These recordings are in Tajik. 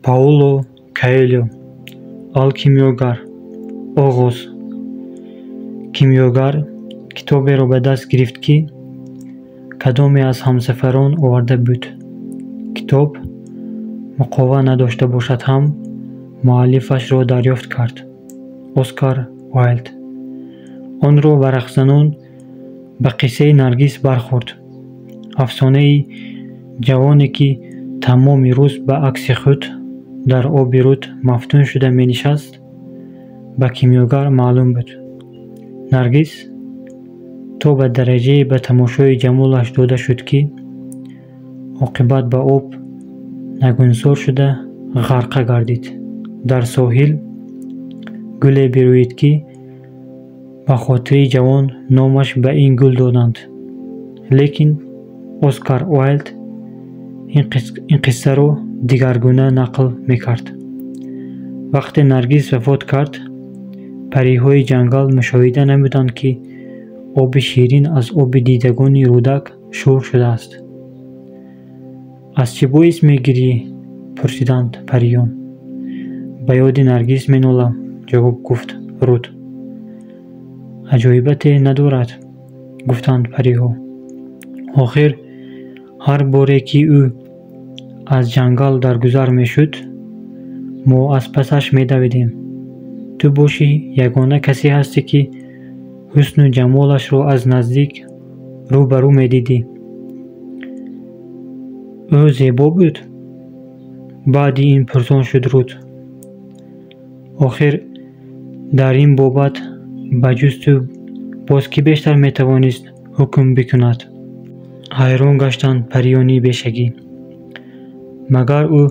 Пауло Коэлё. Алкимиёгар. Оғоз. Кимиёгар китоберо ба даст гирифт, ки кадоме аз ҳамсафарон оварда буд. Китоб муқова надошта бошад ҳам, муаллифашро дарёфт кард: Оскар Уайлд. Онро варақзанон ба қиссаи Наргис бархӯрд. Афсонаи ҷавоне, ки тамоми рӯз ба акси худ дар оби руд мафтун шуда менишаст, ба кимиёгар маълум буд. Наргис то ба дараҷае ба тамошои ҷамолаш дода шуд, ки оқибат ба об нагунсор шуда ғарқа гардид. Дар соҳил гуле бирӯид, ки ба хотири ҷавон номаш ба ин гул доданд. Лекин Оскар Уайлд ин қиссаро дигаргуна нақл мекард. Вақте Наргис вафот кард, париҳои ҷангал мушоҳида намуданд, ки оби ширин аз оби дидагони рӯдак шӯр шудааст. «Аз чӣ боис мегирӣ?» — пурсиданд париён. «Ба ёди Наргис менолам», — ҷавоб гуфт руд. «Аҷоибате надорад», — гуфтанд париҳо. «Охир ҳар боре, ки ӯ аз ҷангал даргузар мешуд, мо аз пасаш медавидем. Ту бошӣ, ягона касе ҳастӣ, ки ҳусну ҷамолашро аз наздик рӯ ба рӯ медидӣ». «Ӯ зебо буд?» — баъди ин пурсон шуд руд. «Охир дар ин бобат ба ҷуз ту боз кӣ бештар метавонист ҳукм бикунад?» Ҳайрон гаштанд париёни бешагӣ. «Магар ӯ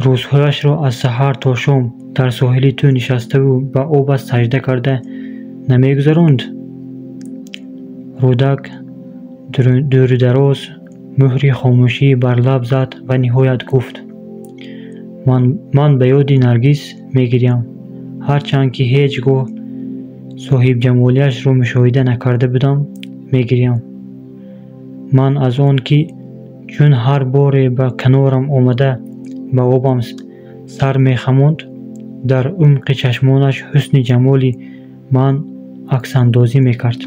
рӯзҳояшро аз саҳар то шом дар соҳили ту нишаставу ба обат саҷда карда намегузаронд?» Рӯдак дурудароз муҳри хомӯшӣ бар лаб зад ва ниҳоят гуфт: «Ман ба ёди Наргис мегирям, ҳарчанд ки ҳеҷ гоҳ соҳибҷамолиашро мушоҳида накарда будам, мегирям. Ман аз он ки чун ҳар боре ба канорам омада ба обам сар мехамонд, дар умқи чашмонаш ҳусни ҷамоли ман аксандозӣ мекард».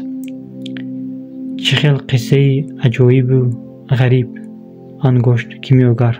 «Чӣ хел қиссаи аҷоибу ғариб!» — ангошт кимиёгар.